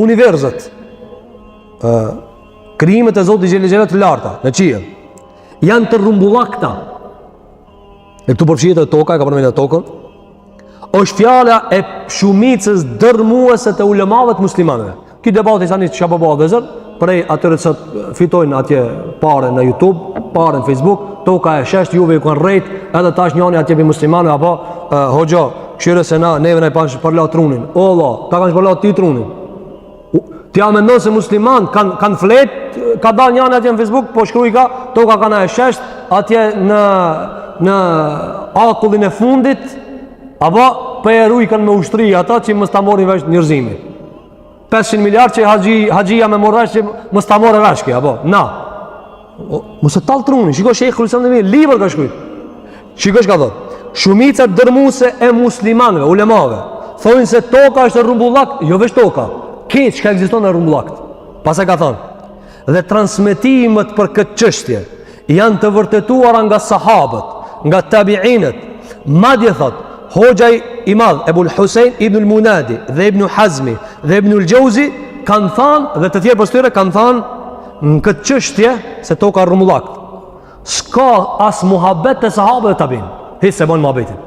Univerzet, ë krijimet e Zotit xhele xhelaluhu të larta në qiell janë të rrumbullakta. E këtu përfshihet edhe toka, e ka përmendur tokën. Është fjala e shumicës dërmuese të ulemave të muslimanëve. Ky debati tani çka po bëhet vëllezër, prej atyre që fitojnë atje pare në YouTube, pare në Facebook, toka e shesht juve ju kanë rrejt, edhe tash njani atje prej muslimanëve apo hoxha, kqyre se na neve na e kanë shpërla trunin. O Allah, ta kanë shpërla ty trunin. Ti a mendon se musliman kanë kanë flet, ka dalë njani atje në Facebook, po shkrujka, toka kana e shesht atje në në akullin e fundit, apo po e rujkan me ushtri ata që mos ta marrin vesh njerëzimi. 500 miliard që haxhi haxhia me marrë vesh që mos ta marrë vesh ki, apo na. O, mos e tall trunin, shiko Shejhul Islam Ibn Tejmije, libër ka shkrujt. Shiko çka thot. Shumica dërmuese e muslimanëve, ulemave, thonë se toka është e rrumbullakt, jo veç toka. Krejt çka ekziston e rrumbullakt. Pastaj ka thonë, dhe transmetimet për këtë çështje janë të vërtetuara nga sahabët, nga tabiinët. Madje thot, hoxha i madh Ebul Husein ibn al-Munadi dhe Ibn Hazmi dhe Ibn al-Jauzi kanë thanë dhe të tjerë pas tyre kanë thanë në këtë çështje se toka rrumbullakt. S'ka as muhabet te sahabët dhe tabiin. Hiç s'e bën muhabetin.